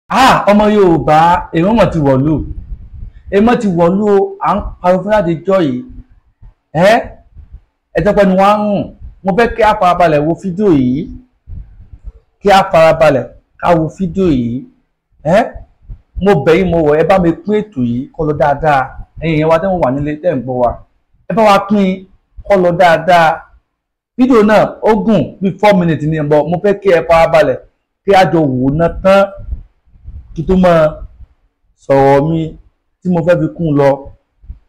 Ah, ọmọ Yorùbá, èèmọ̀ mọ̀ ti wọ̀lú, èèmọ̀ ti wọ̀lú o. À ń pariwo fún láti jọ yìí. Ẹ ẹ tọpẹ ni wọn á rùn. Mo fẹ́ kí a farabalẹ̀ wo fídíò yìí, kí a farabalẹ̀ ká wo fídíò yìí. Ẹ mo bẹ̀ yín, mo wọ̀, ẹ bá mi pín ètò yìí kó lọ dáadáa. Ẹ̀yin èèyàn wa tẹ́ ń wà nílé, tẹ́ ń gbọ́ wa, ẹ bá wa pín kó lọ dáadáa. Fídíò náà ó gùn bíi 4 minutes ní ẹ̀bọ̀. Mo fẹ́ kí ẹ farabalẹ̀ kí a jọ wò ó ná tán kí tó máa sọ̀rọ̀ mi tí mo fẹ́ fi kún un lọ.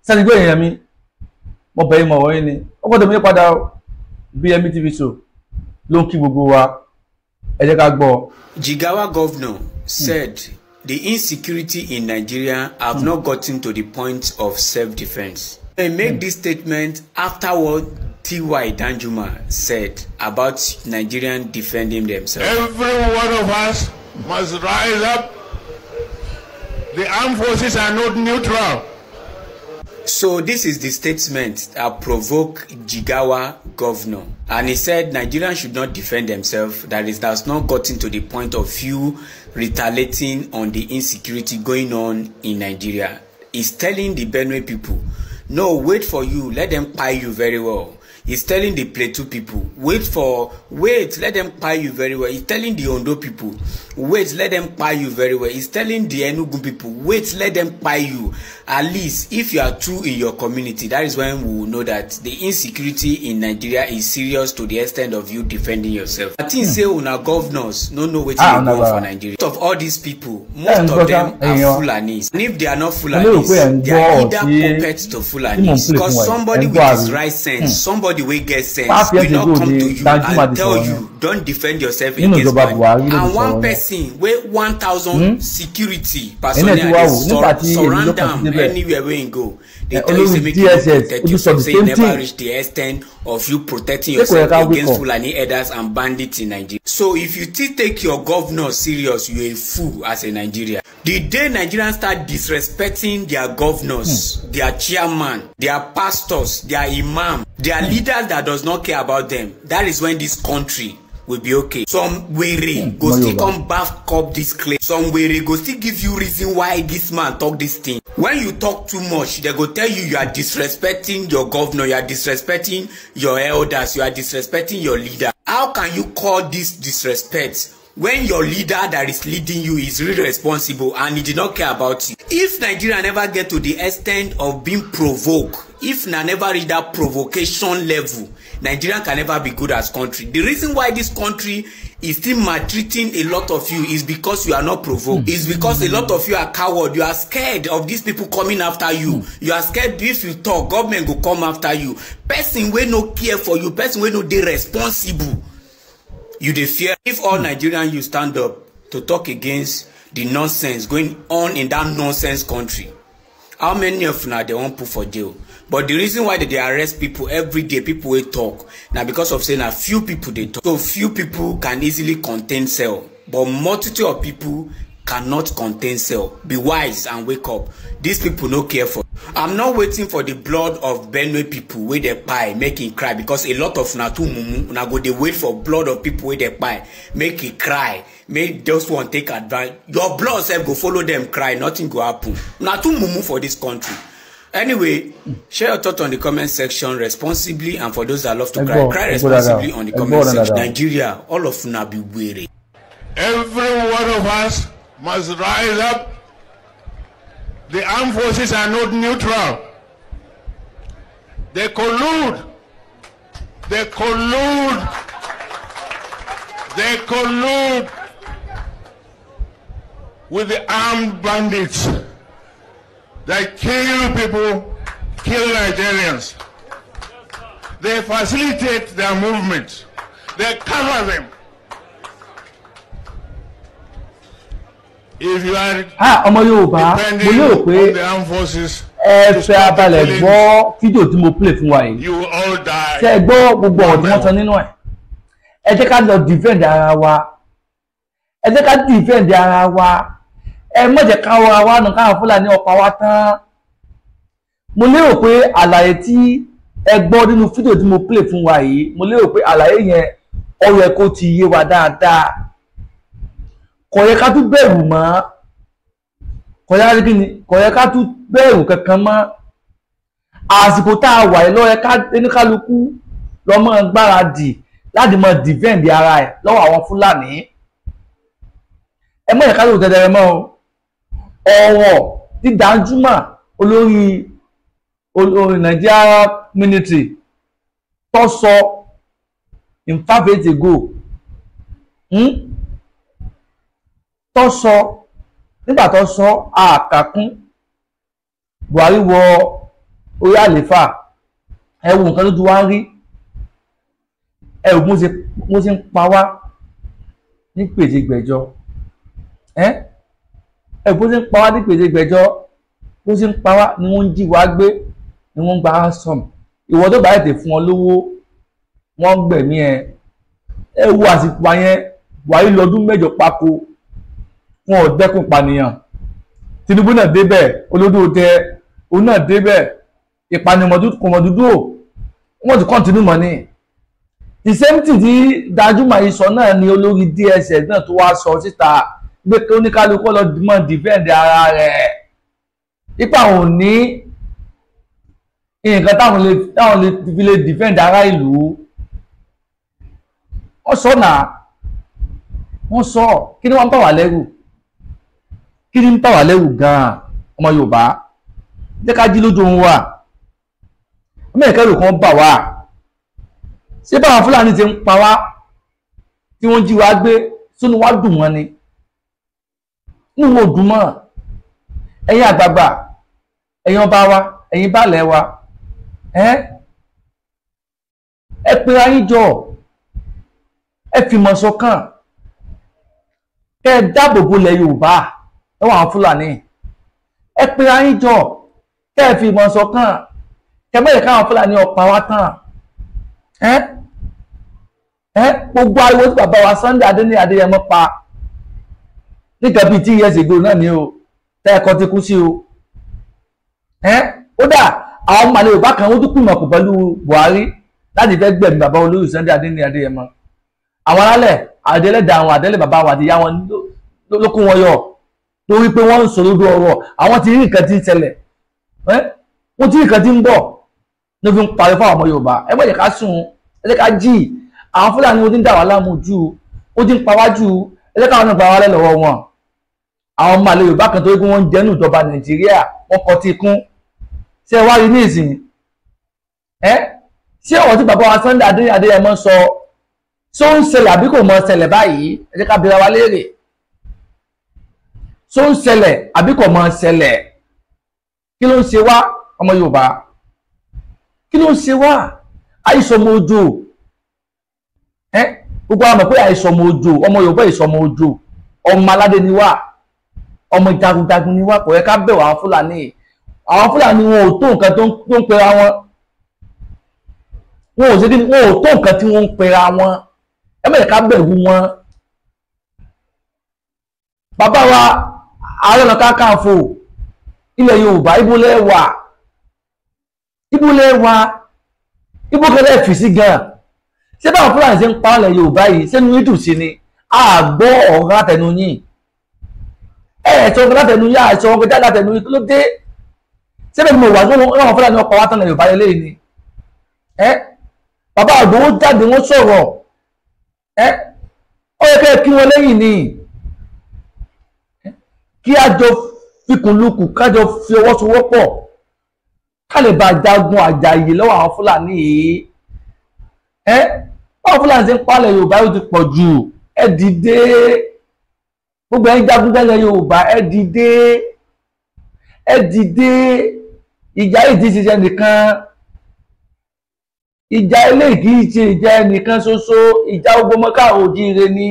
Sẹ́ni gbé èèyàn mi, mo bẹ̀ yín, mo wọ̀ yín ni ó gbọ́dọ̀ mi padà. BMB TV Show ló ń kí gbogbo wa. Ẹ jẹ́ ká gbọ́. Jigawa governor said the insecurity in Nigeria have not gotten to the point of self-defense. They make this statement after what T.Y. Danjuma said about Nigerian defending themselves. Every one of us must rise up. The armed forces are not neutral. So this is the statement that provoked Jigawa governor. And he said Nigerians should not defend themselves, that it has not gotten to the point of you retaliating on the insecurity going on in Nigeria. He's telling the Benue people, no, wait for you, let them pay you very well. He's telling the Plateau people, wait, let them pay you very well. He's telling the Ondo people, wait, let them pay you very well. He's telling the Enugu people, wait, let them pay you. At least if you are two in your community, that is when we will know that the insecurity in Nigeria is serious to the extent of you defending yourself. I think say una governors no know wetin dey go on for Nigeria. Of all these people, most of them are Fulanis. And if they are not Fulanis, they are either puppets to Fulanis. Because somebody with his right sense, somebody wey get sense, will not come to you and tell you, don't defend yourself against bandits. And one person wey 1,000 security personnel dey surround am anywhere wey im go, dey tell you say make you no protect yourself, say e never reach the extent of you protecting yourself against Fulani herders and bandits in Nigeria. So if you still take your governor serious, you a fool as a Nigerian. The day Nigerians start disrespecting their governors, their chairman, their pastors, their imam, their leaders that does not care about them, that is when this country will be okay. Some were go still come back up this claim. Some were go still give you reason why this man talk this thing. When you talk too much, they go tell you you are disrespecting your governor, you are disrespecting your elders, you are disrespecting your leader. How can you call this disrespect when your leader that is leading you is irresponsible and he did not care about you? If Nigeria never get to the extent of being provoked, if na never reach that provocation level, Nigeria can never be good as country. The reason why this country is still maltreating a lot of you is because you are not provoked. It's because a lot of you are coward. You are scared of these people coming after you. You are scared if you talk, government go come after you. Person wey no care for you, person wey no dey responsible, you dey fear. If all Nigerians you stand up to talk against the nonsense going on in that nonsense country, how many of una they wan put for jail? But the reason why they dey arrest people every day, people wey talk, na because of say na few people dey talk. So few people can easily contain cell, but multitude of people cannot contain cell. Be wise and wake up. These people no care for. I'm not waiting for the blood of Benue people wey dey kpai make him cry, because a lot of una too mumu. Una go dey wait for blood of people wey dey kpai make e cry, make those one take advantage. Your blood sef go follow them cry, nothing go happen. Una too mumu for this country. Anyway, share your thought on the comment section responsibly, and for those that love to cry, cry responsibly on the comment section. Nigeria, all of una be weary. Every one of us must rise up. The armed forces are not neutral. They collude. They collude. They collude with the armed bandits that kill people, kill Nigerians. They facilitate their movement. They cover them. If you are Ọmọ Yorùbá, mo lérò pé ẹ fẹ́ abalẹ̀ gbọ́ fídíò tí mo play fún wa yìí. Ṣé ẹ gbọ́ gbogbo ọ̀rọ̀ tí wọ́n sọ nínú ẹ̀? Ẹ jẹ́ ká lọ defend ara wa. Ẹ jẹ́ ká defend ara wa. Ẹ má jẹ́ ká wọra wa nù káwọn Fúlàní ọ̀pá wa tán. Mo lérò pé àlàyé tí ẹ gbọ́ nínú fídíò tí mo play fún wa yìí, mo lérò pé àlàyé yẹn ó yẹ kó ti yé wa dáadáa. Kò yẹ ká tún bẹ̀rù mọ́, kò yẹ kí ni, kò yẹ ká tún bẹ̀rù kankan mọ́. Àsìkò tá a wà yìí ló yẹ ká oníkálukú lọ mọ́ gbáradì láti mọ defend ara ẹ̀ lọ́wọ́ àwọn Fúlàní. Ẹ mọ̀ yẹ ká ló tẹ̀tẹ̀rẹ̀ mọ́ o. Ọ̀rọ̀ tí Danjuma olórí olórí Nigeria military tó sọ in 5 years ago, Tó sọ nígbà tó sọ àkàkún Buhari wọ orí àléfà, ẹ wo nǹkan tó ti wá ń rí, ẹ wò bó ṣe ń pa wá ní pèjìgbẹ̀jọ, ẹ ẹ bó ṣe ń pa wá ní pèjìgbẹ̀jọ, bó ṣe ń pa wá ni wọ́n ń jí wá gbé, ni wọ́n ń gba ransom. Ìwọ tó bá tètè fún wọn lówó, wọ́n gbẹ̀mí ẹ. Ẹ wo àsìkò yẹn, Buhari lọ́dún 8 pako, wọn ò dẹ́kun pànìyàn. Tinubu náà débẹ̀, olódò tẹ òun náà débẹ̀, ìpànìyàn kò mọ̀ dúdú o, wọ́n ti continue mọ́ ni. The same thing tí Danjuma yìí sọ náà ni olórí DSS náà tó wá sọ síta pé kí oníkálukú lọ mọ̀ defend ara rẹ̀, ipa òun ní nǹkan táwọn lè fi lè defend ara ìlú. Wọ́n sọ náà, wọ́n sọ. Kí ni wọ́n ń bà wá lẹ́rù? Kí ni ń bà wá lẹ́rù gan-an? Ọmọ Yorùbá, jẹ́ ká jí lójú ohun wa. Ọmọ ìkẹrù kan bà wá. Ṣé báwọn Fúlàní ti ń pa wá, tí wọ́n jí wa gbé, sínú wá dùn wọ́n ni? Inú wọn ò dùn mọ́. Ẹ̀yin àgbààgbà, ẹ̀yin ọba wa, ẹ̀yin baálẹ̀ wa, ẹ ẹ pera yín jọ, ẹ fìmọ̀ ṣọ̀kan, kẹ́ ẹ dáàbò bo ilẹ̀ Yorùbá lọ́wọ́ àwọn Fúlàní. Ẹ pera yín jọ, kẹ́ ẹ fìmọ̀ ṣọ̀kan, kẹ́ mẹ́rẹ̀ káwọn Fúlàní ọ̀pá wa tán. Ẹ ẹ gbogbo ariwo tí bàbá wa Sunday Adéníyì Adéyẹmọ pa nígbà bíi 2 years ago náà ni o, tẹ́ ẹ̀kọ́ ti kú sí o. Ẹ ó dà, àwọn ọmọ àlè Yorùbá kan, wọ́n tún kùnà kù pẹ̀lú Buhari láti fẹ́ gbẹ̀mí bàbá olóyè Sunday Adéníyì Adéyẹmọ. Àwọn alálẹ̀ àdélẹ́dà, àwọn àdélẹ́ bàbá wọn àti ìyá wọn ló kún wọn yọ, lórí pé wọ́n ń sọ lójú ọ̀rọ̀. Àwọn ti rí nǹkan tí ń ṣẹlẹ̀, wọ́n ti rí nǹkan tí ń bọ̀ ló fi ń parí fún àwọn ọmọ Yorùbá. Ẹ má jẹ́ ká sùn, ẹ jẹ́ ká jí. Àwọn Fúlàní, wọ́n ti ń dà wá láàmú jù, ó ti ń pa wá jù. Ẹ jẹ́ káwọn náà gba wálẹ̀ lọ́wọ́ wọn. Àwọn ọmọ àlè Yorùbá kan tó yẹ kí wọ́n ń jẹ́nu ìjọba Nàìjíríà, wọ́n kọ́ tí kún. Ṣé ẹ wá rí ní ìsìn ẹ? Ṣé ọ̀rọ̀ tí bàbá wa Sunday Adéyẹmọ sọ, ṣó ń ṣẹlẹ̀ àbí kò mọ ṣẹlẹ̀ báyìí? Ẹ jẹ́ ká bi ra wa léèrè. Ṣó ń ṣẹlẹ̀ àbí kò mọ ṣẹlẹ̀? Kí ló ń ṣe wá, ọmọ Yorùbá? Kí ló ń ṣe wá? Àìsàn ọmọ ojú ẹ, gbogbo àwọn mọ̀ pé àìsàn ọmọ ojú, ọmọ Yorùbá ìsọ ọmọ ojú, ọmọ aládé ni wá, ọmọ jagunjagun ni wá. Kò yẹ ká bẹ̀rù àwọn Fúlàní. Àwọn Fúlàní, wọn ò tó nǹkan tó ń pera wọn. Wọn ò ṣe kí ni, wọn ò tó nǹkan tí wọ́n ń pera wọn. Ẹ má jẹ́ ká bẹ̀rù wọn. Bàbá wa Ààrẹ Ọ̀nà Kakanfò ilẹ̀ Yorùbá, ibo lẹ wà? Ibo lẹ wà? Ibo kẹlẹ́ fi sí gan? Ṣé báwọn Fúlàní ṣe ń pa ilẹ̀ Yorùbá yìí, sẹ́nu yín dùn sí ni? Àgbọ̀ ọ̀rọ̀ látẹnu yín. Ẹ̀ sọ ọ̀rọ̀ látẹnu yín, àìsọ ọ̀rọ̀ jáde látẹnu yín. Kí ló dé? Ṣé bẹ́ẹ̀ ni mo wà ní àwọn Fúlàní ọkọ̀ wa tán ilẹ̀ Yorùbá lélẹ́yìn ni? Ẹ bàbá Ìgbòho jáde, wọ́n sọ̀rọ̀. Ẹ ó yẹ kẹ́ kí wọ́n lẹ́yìn ni, kí a jọ fikùnlukùn, kájọ fi ọwọ́ sowọ́pọ̀, ká lè bá jagun àjàyè lọ́wọ́ àwọn Fúlàní yìí. Ẹ báwọn Fúlàní ṣe ń palẹ̀ Yorùbá yóò ti pọ̀ jù. Ẹ dìde, gbogbo ẹ̀yin jagunjalè Yorùbá, ẹ dìde, ẹ dìde. Ìjà yìí ti ṣiṣẹ́ nìkan, ìjà eléyìí kì í ṣe ìjà ẹnìkan ṣoṣo, ìjà gbogbo ọmọ káàró oòjíire ni.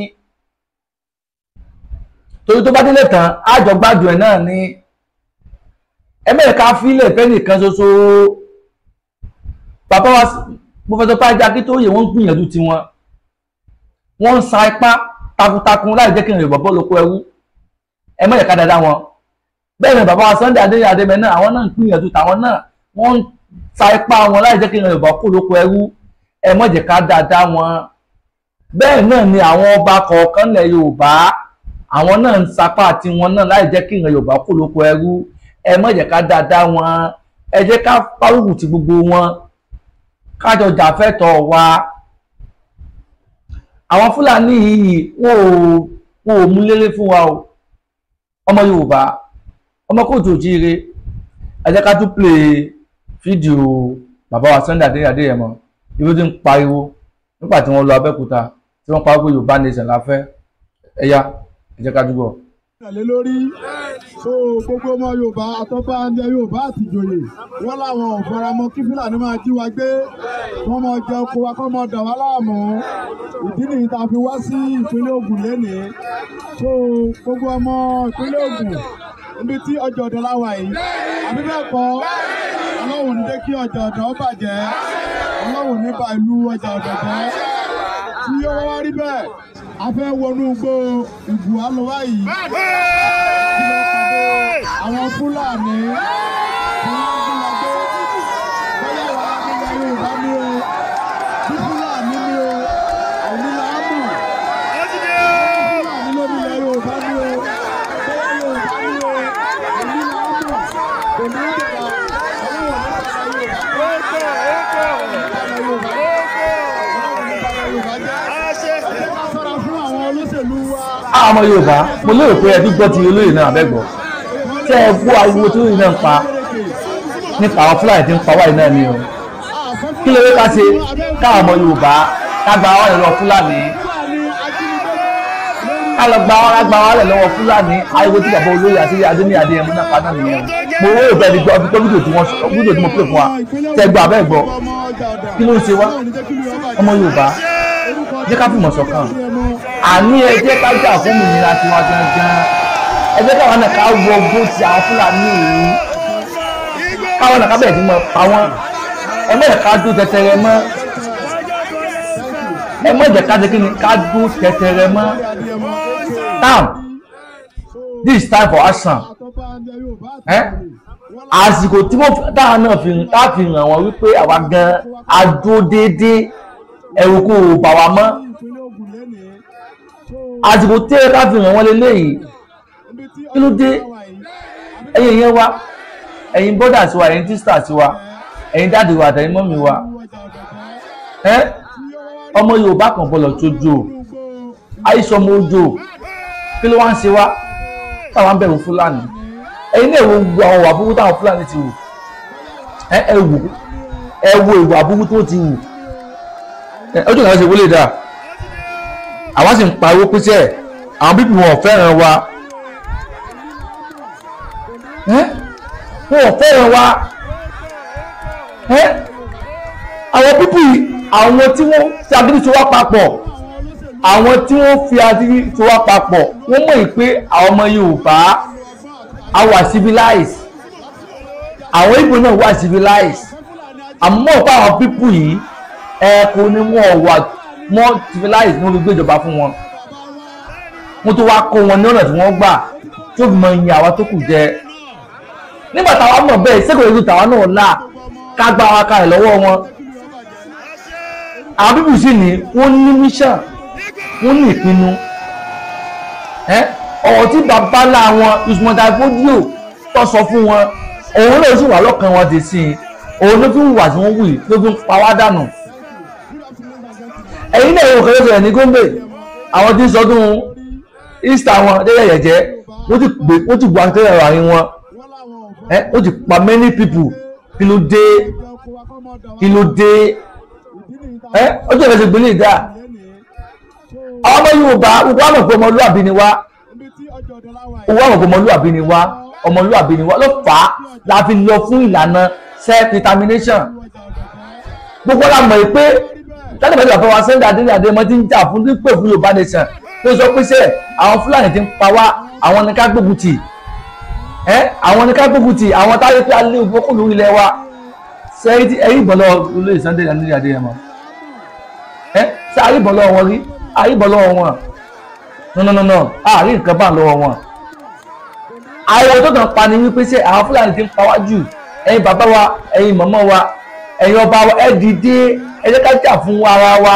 Torí tó bá délé tán, àjọ gbádùn ẹ̀ náà ni. Ẹ mẹ́rin ká fílẹ̀ fẹ́ nìkan ṣoṣo. Bàbá wa Professor Banji Akíntóyè, wọ́n ń gbìyànjú tiwọn, wọ́n ń sa ipá takuntakun láì jẹ́ kí ìrìn bọ̀bọ̀ lóko ẹrú. Ẹ mẹ́rin ká dáadáa wọn. Bẹ́ẹ̀ ni bàbá wa Sunday Adéyẹ Adémẹ náà, àwọn náà ń gbìyànjú tàwọn náà, wọ́n ń sa ipá wọn láì jẹ́ kí ìrìn bọ̀bọ̀ kó lóko ẹrú. Ẹ má jẹ́ ká dáadáa wọn. Bẹ́ẹ̀ náà ni àwọn ọba kọ̀ọ̀kan lẹ̀ Yorùbá. Àwọn náà ń sapá tiwọn náà láì jẹ́ kí ìran Yorùbá kó lóko ẹrú. Ẹ má jẹ́ ká dáadáa wọn, ẹ jẹ́ ká párùkù ti gbogbo wọn, kájọ jà fẹ́tọ̀ọ́ wa. Àwọn Fúlàní yìí wọn ò mú léré fún wa o. Ọmọ Yorùbá, ọmọ kóòtù òjíire, ẹ jẹ́ ká tún play fídíò bàbá wa Sunday Adéyẹmọ ibi tí ń pariwo nígbà tí wọ́n lọ Abẹ́òkúta tí wọ́n pariwo Yorùbá nation la fẹ́. Ẹ̀yà ẹ jẹ́ ká dúgbò. Lé lórí so gbogbo ọmọ Yorùbá àtọ́ba ilẹ̀ Yorùbá àti ìjòyè wọ́n láwọn ò faramọ́ kí Fúlàní máa jí wa gbé, wọ́n máa jẹ oko wa, kọ́ máa dà wá láàmú. Ìdí nìyí tá a fi wá sí ìpínlẹ̀ Ògùn lénìí. So gbogbo ọmọ ìpínlẹ̀ Ògùn níbi tí ọjọ́ ọ̀dọ́ láwa yìí, àbí bẹ́ẹ̀ kọ́, Ọlọ́run ní jẹ́ kí ọjà ọ̀dọ́ bàjẹ́, Ọlọ́run ní bà ìlú ọjà ọ̀dọ́ jẹ́. Tí ó wá rí bẹ́ẹ̀, a fẹ́ wọnú igbó Ìgùwà lọ báyìí. Àwọn Fúlàní tí wọ́n ń gbé bóyá wà á nílẹ̀ Yorùbá ní o, bí Fúlàní ní o, òní là á mọ̀. Fúlàní ló nílẹ̀ Yorùbá ní o, bóyá Yorùbá ní o, òní là á mọ̀. Kò ní í dìgbà Ọlọ́run ní bàbá Yorùbá jẹ́. Ọmọ Yorùbá, mo lérò pé ẹ ti gbọ́ ti olóyè náà abẹ́gbọ́ tẹ́ ẹ gbọ́ ariwo tí olóyè náà ń pa nípa àwọn Fúlàní tí ń pa wáyé náà ni o. Kí ló dé ká ṣe káwọn ọmọ Yorùbá ká gba wáyé lọ́wọ́ Fúlàní, ká lọ gba wá gba wálẹ̀ lọ́wọ́ Fúlàní? Ariwo tí bàbá olóyè àti Adéníyì Adéyẹmọ náà pa náà nìyẹn. Mo wọ́n ìgbà ẹni gbọ́ fídíò tí wọ́n fídíò tí mo pè fún wa tẹ́ gbọ́ abẹ́gbọ́. Kí ló ń ṣe wá ọmọ Yorùbá? Jẹ́ ká fìmọ̀ ṣọ̀kan. Àní ẹ jẹ́ ká jà fún òmìnira tiwa gangan. Ẹ jẹ́ káwọn náà ká wọ ogun ti àwọn Fúlàní yìí, káwọn náà ká bẹ̀rẹ̀ sí mọ́ pa wọ́n. Ẹ má jẹ́ ká dún tẹtẹrẹ mọ́. Ẹ má jẹ́ ká ṣe kíni, ká dún tẹtẹrẹ mọ́. Now this is time for action. Àsìkò tí wọ́n táwọn náà fi tá fi hàn wọ́n wípé àwa gan adó déédéé, ẹ̀rù kò bà wá mọ́. Àsìkò tí ẹ ká fi hàn wọ́n lélẹ́yìí. Kí ló dé? Ẹ̀yin yẹn wa, ẹ̀yin brothers wa, ẹ̀yin sisters wa, ẹ̀yin daddy wa àtẹ̀yin mummy wa, ẹ ọmọ Yorùbá kan bọ̀lọ̀ tójó àìsàn ọmọ ojo. Kí ló wá ń ṣe wá táwọn ń bẹ̀rù Fúlàní? Ẹ̀yin náà wo gbogbo àwọn ìwà burúkú táwọn Fúlàní ti wù. Ẹ wò, ẹ wo ìwà burúkú tó ti wù. Ọjọ́ ìlànà ṣe wọlé dáa, àwa sì ń pariwo pé sẹ́ àwọn bíbí wọn ò fẹ́ràn wa, wọn ò fẹ́ràn wa. Àwọn pípì, àwọn tí wọ́n fi agídí so wá papọ̀, àwọn tí wọ́n fi agídí so wá papọ̀, wọ́n mọ̀ pé àwọn ọmọ Yorùbá a wà civilized, àwọn Ìgbò náà wà civilized. Àmọ́ ọ̀pọ̀ àwọn pípù yìí ẹ̀kọ́ ni wọ́n wà more civilized. Wọ́n fi gbé ìjọba fún wọn, wọ́n tó wá kó wọn ní ọ̀nà tí wọ́n gbà tó fi mọ iye àwa tó kù jẹ. Nígbà táwa mọ̀ bẹ́ẹ̀, sẹ́kọ̀ọ́ ètò tàwa náà là ká gba wa kalẹ̀ lọ́wọ́ wọn. Àwọn pípù sì ní wọ́n ní mission, wọ́n ní ìpinnu. Ọ̀rọ̀ tí bàbá ńlá wọn Usman Dan Fodio tó sọ fún wọn, òun náà sì wà lọ́kàn wọn dé sí i. Òun ló fi ń wà tí wọ́n wù yìí ló fi ń pa wá dànù. Ẹ̀yin náà yóò kẹ́lẹ́ sọ̀rọ̀ ní Gombe, àwọn tí ń sọdún Easter wọn délẹ̀ yẹ̀jẹ́, wọ́n ti gbé, wọ́n ti bu akẹ́kọ̀ọ́ àárín wọn, wọ́n ti pa many people. Kí ló dé? Kí ló dé? Ọjọ́ ìrẹsì gbélé ìdá àwọn ọmọ Yorùbá. Gbogbo àmọ̀ pé ọmọlúwàbí ni wá, owó àwọn ọmọlúwàbí ni wá, ọmọlúwàbí ni wá ló fà á la fi lọ fún ìlànà self determination. Gbogbo la mọ̀ pé láti bẹ̀rẹ̀ bàbá wa Sunday Adéníyì Adéyẹmọ ti ń jà fún pípé fún Yorùbá nation, tó sọ pé sẹ́ àwọn Fúlàní ti ń pa wá, àwọn ní ká gbógun tì, ẹ́ àwọn ní ká gbógun tì, àwọn táyé pé alẹ́ òfin kò lórí ilẹ̀ wa. Sẹ́yìn ẹ̀yìn ìbọn lọ́wọ́ olóyè Sunday Adéníyì Adéyẹmọ, ẹ́ ṣé àríbọn lọ́wọ́ wọn rí? Àríbọn lọ́wọ́ wọn? No, no, no, no, àárín nǹkan bá lọ́wọ́ wọn. Àwọn tó kàn pa ni wípé ṣé àwọn Fúlàní ti ń pa wá jù. Ẹ̀yin bàbá wa, ẹ̀yin màmá wa, ẹ̀yin ọba wa, ẹ dìde, ẹ jẹ́ ká jà fún ara wa,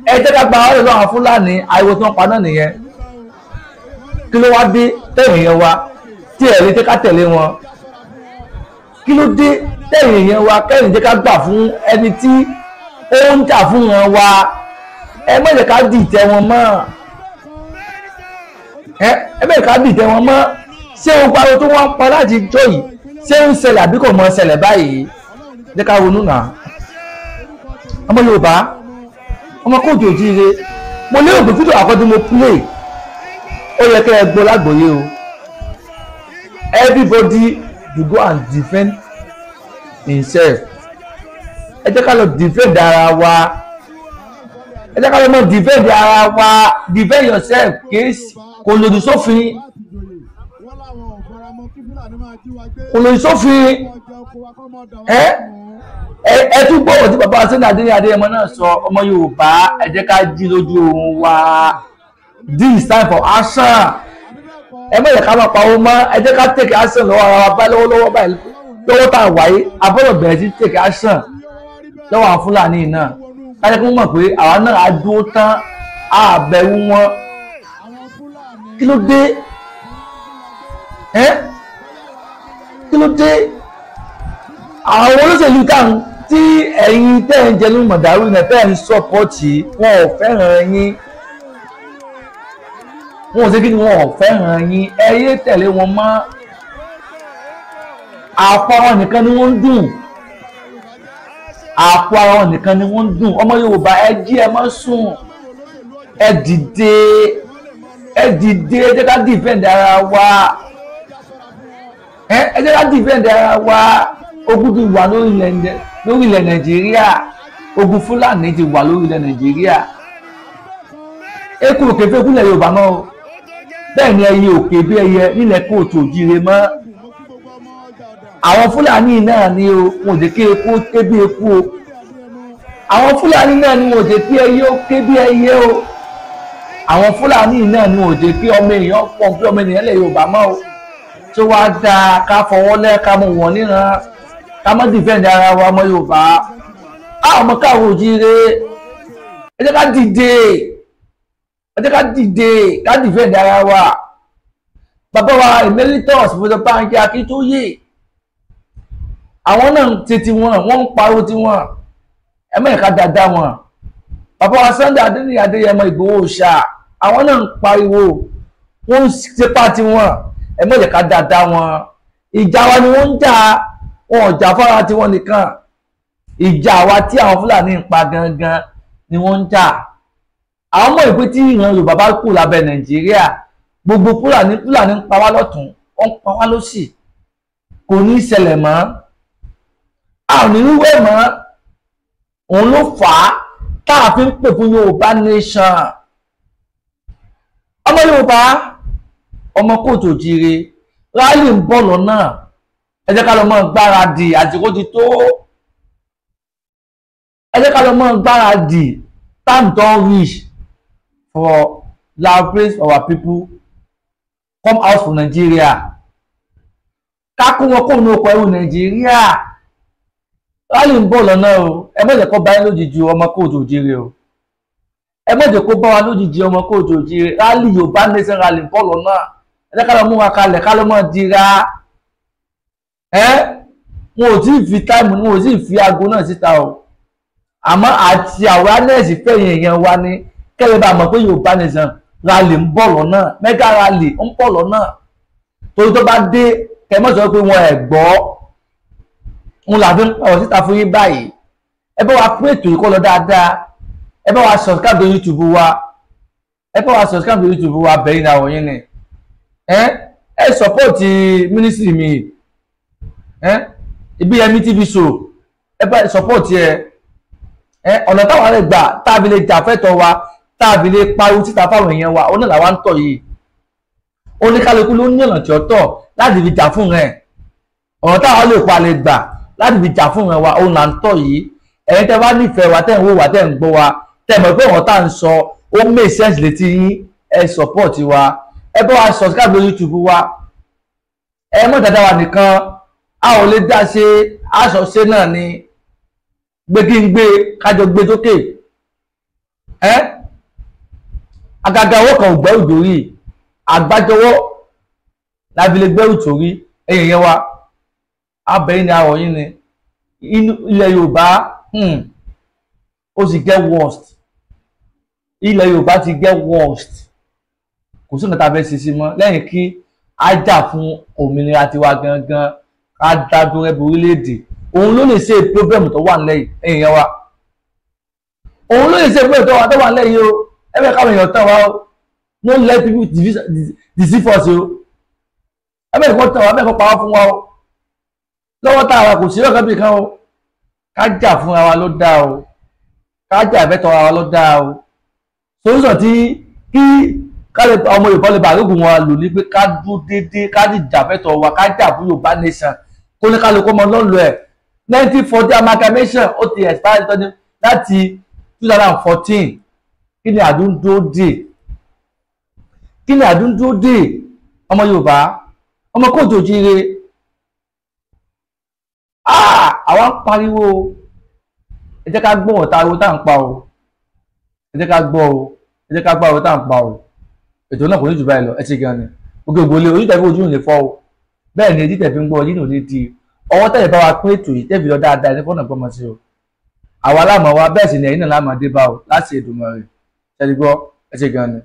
ẹ jẹ́ ká gba ọ̀rẹ́ lọ́wọ́ àwọn Fúlàní. Ariwo tí wọ́n pa náà nìyẹn. Kí ló wá dé tẹ̀yìn èèyàn wa tí ẹ̀ lè jẹ́ ká tẹ̀lé wọn? Kí ló dé tẹ̀yìn èèyàn wa kẹ́yìn jẹ́ ká gbà fún ẹni tí ó ń jà fún wọn wa? Ẹ má jẹ́ ká dìtẹ̀ wọn mọ́. Ẹ má jẹ́ ká dìtẹ̀ wọn mọ́. Ṣé o pariwo tó wọ́n pa láti jọ yìí, ṣé ń ṣẹlẹ̀ àbí kò mọ̀ ṣẹlẹ̀ báyìí? Jẹ́ ká ronú nà. Ọmọ Yorùbá, ọmọ kóòtù òjíire, mo lérò pé fídíò àkọ́jú mo play ó yẹ kẹ́ ẹ gbọ́ lágbòye o. Everybody do go and defend himself. Ẹ jẹ́ ká lọ defend ara wa. Ẹ jẹ́ ká lọ mọ defend ara wa. Defend yourself kì í kò lòdì sófin. Kò lòdì sófin. Ẹ tún gbọ́ ọ̀rọ̀ tí bàbá Sunday Adéníyì Adéyẹmọ náà sọ. Ọmọ Yorùbá, ẹ jẹ́ ká jí lójú oorun wa. This is time for action. Ẹ má jẹ́ ká máa pawó mọ́. Ẹ jẹ́ ká take action lọ́wọ́ ara wa báyìí, lọ́wọ́lọ́wọ́ báyìí, lọ́wọ́ tá a wáyé abọ́dọ̀ bẹ̀rẹ̀ sí take action lọ́wọ́ àwọn Fúlàní náà. Ká jẹ́ kí wọ́n mọ̀ pé àwa náà á dúró tán, á bẹ̀rù wọn. Kí ló dé? Kí ló dé? Àwọn olóṣèlú táwọn tí ẹ̀yin tẹ́ ń jẹnu mọ̀dàrú náà tẹ́ ń sọ́pọ́ọ̀tì, wọn ò fẹ́ràn yín. Wọn ò ṣe kí ni, wọn ò fẹ́ràn yín. Ẹ yé tẹ̀lé wọn mọ́. Àpò ara nìkan ni wọ́n ń dùn. Àpò ara nìkan ni wọ́n ń dùn. Ọmọ Yorùbá, ẹ jí, ẹ má sùn. Ẹ dìde, ẹ dìde, ẹ jẹ́ ká defend ara wa. Ẹ jẹ́ ká defend ara wa. Ogun ti wà lórí ilẹ̀ Nàìjíríà. Ogun Fúlàní ti wà lórí ilẹ̀ Nàìjíríà. Eku òkè fẹ́ kúlẹ̀ Yorùbá mọ́ o. Bẹ́ẹ̀ ni ẹyẹ òkè bí ẹyẹ nílẹ̀ kóòtù òjíire mọ́. Àwọn Fúlàní náà ni o, wọn ò jẹ́ kí eku ké bí eku o. Àwọn Fúlàní náà ni wọn ò jẹ́ kí ẹyẹ ó ké bí ẹyẹ o. Àwọn Fúlàní náà ni wọn ò jẹ́ kí ọmọ èèyàn pọ̀ bí ọmọ ènìyàn lẹ̀ Yorùbá mọ́ o. Tó wá dáa ká fọwọ́ lẹ́ ká mú wọn níran, ká má defend ara wa. Ọmọ Yorùbá, àwọn ọmọ káwọn òjíire, ẹ jẹ́ ká dìde, ẹ jẹ́ ká dìde, ká defend ara wa. Bàbá wa Emeritus Professor Banji Akíntóyè, àwọn náà ń ṣe tiwọn, wọ́n ń pariwo tiwọn. Ẹ má jẹ́ ká dáadáa wọn. Bàbá wa Sunday Adéníyì Adéyẹmọ Ìgbòho Òòṣà, àwọn náà ń pariwo, wọ́n ń ṣe pa tiwọn. Ẹ má jẹ́ ká dáadáa wọn. Ìjà wa ni wọ́n ń jà, wọn ò jà fara tiwọn nìkan. Ìjà wa tí àwọn Fúlàní ń pa gangan ni wọ́n ń jà. Àwọn ọmọ ìpín tí ìran Yorùbá bá kù lábẹ́ Nàìjíríà, gbogbo Fúlàní ń pa wá lọ́tún, wọ́n ń pa wá lósì. Kò ní í ṣẹlẹ̀ mọ́, a ò ní wíwẹ̀ mọ́. Òun ló fà á tá a fi ń pè fún Yorùbá nation. Ọmọ Yorùbá, ọmọ kóòtù òjíire, rálì ń bọ̀ lọ́nà. Ẹ jẹ́ ká lọ mọ́ gbáradì, àsìkò ti tó. Ẹ jẹ́ ká lọ mọ́ gbáradì. Time don reach for liberate our people come out from Nigeria. Ká kó wọn kó ní oko ẹrú Nàìjíríà. Rálì ń bọ̀ lọ́nà o. Ẹ má jẹ́ kó bá yín lójijì, ọmọ kóòtù òjíire o. Ẹ má jẹ́ kó bá wa lójijì, ọmọ kóòtù òjíire. Rálì Yorùbá nation rálì ń bọ̀ lọ́nà. Ẹ jẹ́ ká lọ mú wa kalẹ̀, ká lọ mọ́ dira. Wọn ò tí ì fi táìmù, wọn ò tí ì fi aago náà síta o. Àmọ́ àti awareness fẹ̀yìn èèyàn wa ni kẹ́lẹ́ bá mọ̀ pé Yorùbá nation rally ń bọ̀ lọ́nà, mega rally ń bọ̀ lọ́nà. Torí tó bá dé, kẹ́ mọ̀ sọ pé wọn ẹ̀ gbọ́. Ń là fi ń pọ̀ síta fún yín báyìí. Ẹ bá wa pín ètò yìí kó lọ dáadáa. Ẹ bá wa subscribe to YouTube wa. Ẹ bá wa subscribe to YouTube wa, bẹ̀yìn náà wọ̀nyí ni. Ẹ support ministry mi. Ìbíyẹmí TV show, ẹ bá support ẹ. Ọ̀nà táwọn lè gbà táàbí lè jà fẹ́tọ̀ wa, táàbí lè pariwo síta fáwọn èèyàn wa, ọ̀nà làwa ń tọ̀ yìí. Oníkálukú ló ní ọ̀nà tí ó tọ̀ láti fi jà fún rẹ̀. Ọ̀nà táwọn lè pa lè gbà láti fi jà fún rẹ̀ wa, òun là ń tọ̀ yìí. Ẹ̀yin tẹ́ bá nífẹ̀ẹ́ wa, tẹ́ ń wò wá, tẹ́ ń gbọ́ wa, tẹ́ mọ̀ pé ọ̀rọ̀ tá à ń sọ ó make sense létí yín, ẹ support wa. Ẹ bá wa subscribe lórí YouTube wa. Ẹ mọ̀ dáadáa wa nìkan, a ò lè dá ṣe, aṣọ ṣe náà ni. Gbé kí n gbé, kájọ gbé sókè. Àgàgà owó kan ò gbẹ́ òjò rí. Àgbájọwọ́ lábílẹ̀ gbẹ́rù torí ẹ̀yìn yẹn wa abẹ́yìn ni àrọ̀ yín ni ilẹ̀ Yorùbá ó sì get worst. Ilẹ̀ Yorùbá ti get worst. Kò sí nǹkan tá a fẹ́ ṣe sí mọ́ lẹ́yìn kí á jà fún òmìnira tiwa gangan, ká dá dúró ẹbí orílẹ̀-èdè. Òun ló lè ṣe problem tó wà nílẹ̀ yìí, ẹ̀yìn yẹn wa. Òun ló lè ṣe problem tó wà nílẹ̀ yìí o. Ẹ bẹ́ẹ̀ káwọn èèyàn tán wa o. No let people deceive us o. Ẹ bẹ́ẹ̀ kọ́ tán wa, bẹ́ẹ̀ kọ́ pa wá fún wa o. Lọ́wọ́ tá a wà kò sí ọ̀kan bí kan o. Ká jà fúnra wa ló dáa o. Ká jà ìfẹ́tọ̀ ara wa ló dáa o. Solution tí kí ká lè ọmọ Yorùbá lè bá àrógùn wọn lò ní pé ká dúró déédéé, ká dìjà fẹ́tọ̀ wa, ká jà fún Yorùbá nation, kó ní ká lè kó ọmọ lọ́lọ́ ẹ̀. 1940 amalgamation ó ti expire tọ́ni láti 2014. Kí ni àdúndó dè? Kí ni àdúndó dè? Ọmọ Yorùbá, ọmọ kóòtù òjíire, àwa ń pariwo. Ẹ jẹ́ ká gbọ́ ọ̀tá ariwo tá à ń pa o. Ẹ jẹ́ ká gbọ́ o. Ẹ jẹ́ ká gbọ́ ariwo tá à ń pa o. Ètò náà kò ní jù báyìí lọ. Ẹ ṣe gan ni. Gbogbo ìgbòlè ojú tẹ̀fí ojú ò ní fọ́ o. Bẹ́ẹ̀ ni etí tẹ̀fí ń gbọ́ ojú ò ní di. Ọwọ́ tẹ̀lé bá wa pín ètò yìí tẹ̀fí lọ dáadáa ní fọ́nà gbọ́mọ sí o. Àwa láàmú wa, bẹ́ẹ̀ sì ni ẹ̀yin náà láàmú dé bá o láti Èdùmàrè. Ṣẹ́ni gbọ́, ẹ ṣe gan ni.